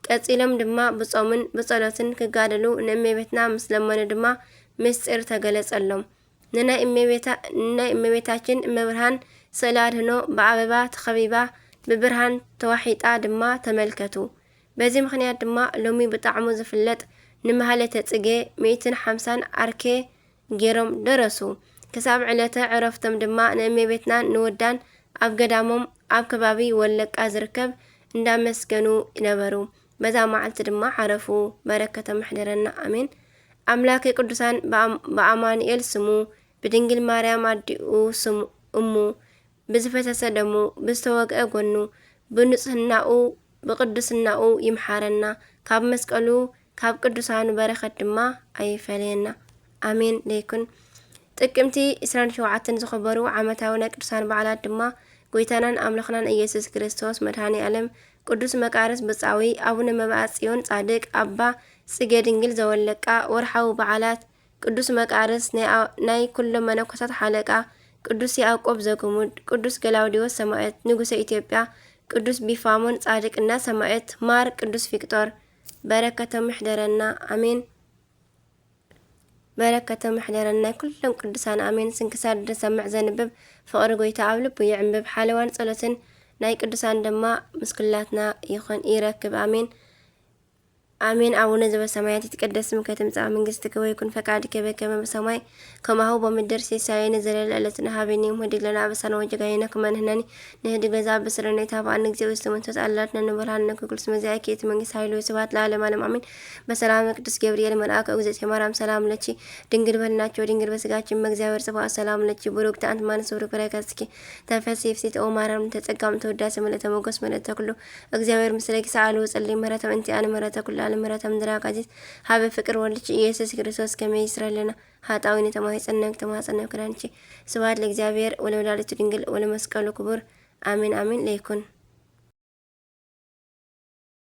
ቀጺሎም ድማ ብጾምን ብጸሎትን ክጋደሉ ንእመቤትና ምስ ለመኑ ድማ ምስጢር ተገለጸሎም። ንናይ እመቤታ-፣ ንናይ እመቤታችን እመብርሃን ስእለ ኣድህኖ ብኣበባ ተኸቢባ ብብርሃን ተዋሒጣ ድማ ተመልከቱ። በዚ ምኽንያት ድማ ሎሚ ብጣዕሙ ዝፍለጥ ንማህሌተ ጽጌ ሚእትን ሓምሳን ኣርኬ ገይሮም ደረሱ። ክሳብ ዕለተ ዕረፍቶም ድማ ንእመቤትናን ንወዳን ኣብ ገዳሞም ኣብ ከባቢ ወለቃ ዝርከብ እንዳመስገኑ ነበሩ። በዛ መዓልቲ ድማ ዓረፉ። በረከቶም ይሕደረና፣ ኣሜን። ኣምላከ ቅዱሳን ብኣም-፣ ብኣማኑኤል ስሙ፣ ብድንግል ማርያም ኣዲኡ ስሙ፣ እሙ፣ ብዝፈሰሰ ደሙ፣ ብዝተወግአ ጎኑ፣ ብንጽህናኡ፣ ብቅድስናኡ ይምሓረና። ካብ መስቀሉ፣ ካብ ቅዱሳኑ በረከት ድማ ኣይፈለየና። ኣሜን ለይኩን። ጥቅምቲ ዕስራን ሸውዓተን ዝኽበሩ ዓመታዊ ናይ ቅዱሳን በዓላት ድማ፣ ጎይታናን ኣምላኽናን ኢየሱስ ክርስቶስ መድኃኔ ዓለም፣ ቅዱስ መቃርስ ብጻዊ፣ ኣቡነ መብዓ ጽዮን ጻድቅ፣ ኣባ ጽጌ ድንግል ዘወለቃ። ወርሓዊ በዓላት፣ ቅዱስ መቃርስ ናይ ኣ-፣ ናይ ኩሎም መነኮሳት ሓለቃ፣ ቅዱስ ያዕቆብ ዘግሙድ፣ ቅዱስ ገላውዲዮስ ሰማዕት፣ ንጉሰ ኢትዮጵያ፣ ቅዱስ ቢፋሞን ጻድቅና ሰማዕት፣ ማር ቅዱስ ፊቅጦር። በረከቶም ይሕደረና፣ ኣሜን። በረከቶም ይሕደረና፣ ናይ ኩሎም ቅዱሳን፣ ኣሜን። ስንክሳር ዝሰምዕ ዘንብብ፣ ፍቕሪ ጎይታ ኣብ ልቡ ይዕንብብ፣ ሓለዋን ጸሎትን ናይ ቅዱሳን ድማ ምስ ኩላትና ይኹን፣ ይረክብ፣ ኣሜን። ኣሜን። ኣቡነ ዘበሰማያት፣ ይትቀደስ ስምከ፣ ትምጻእ መንግስትከ፣ ወይኩን ፈቃድከ በከመ በሰማይ ከማሁ በምድር። ሲሳየነ ዘለለ ዕለትነ ሀበነ ዮም፣ ወህድግ ለነ አበሳነ ወጌጋየነ ከመ ንሕነኒ ንህድግ ለዘአበሰ ለነ፣ ኢታብአነ እግዚኦ ውስተ መንሱት፣ አላ አድኅነነ ወበልሐነ ኩሉ እስመ ዚአከ ይእቲ መንግስት ኃይል ወስብሐት ለዓለመ ዓለም፣ አሜን። በሰላም ቅዱስ ገብርኤል መልአከ፣ እግዝእትየ ማርያም ሰላም ለኪ፣ ድንግል በልናቸው ድንግል በስጋችን፣ እመ እግዚአብሔር ጽባኦት ሰላም ለኪ፣ ብሩክት አንቲ እማንስ ብሩክ ፍሬ ከርስኪ፣ ተፈሲ ፍሲት ኦ ማርያም፣ ተጸጋም ተወዳሴ፣ ምልእተ ሞገስ፣ ምልእተ ኩሉ፣ እግዚአብሔር ምስሌኪ፣ ሰአሊ ወጸሊ፣ ምህረተ ምእንቲ አነ፣ ምህረተ ኩሉ ዓለም፣ ምህረተ ምድር አጋዚት፣ ሀበ ፍቅር ወልድኪ ኢየሱስ ክርስቶስ ከመ ይስረይ ለነ ኃጣውኢነ ተማሂጸነ፣ ተማጸነ ክዳንኪ። ስብሐት ለእግዚአብሔር ወለወላዲቱ ድንግል ወለመስቀሉ ክቡር። አሜን፣ አሜን ለይኩን።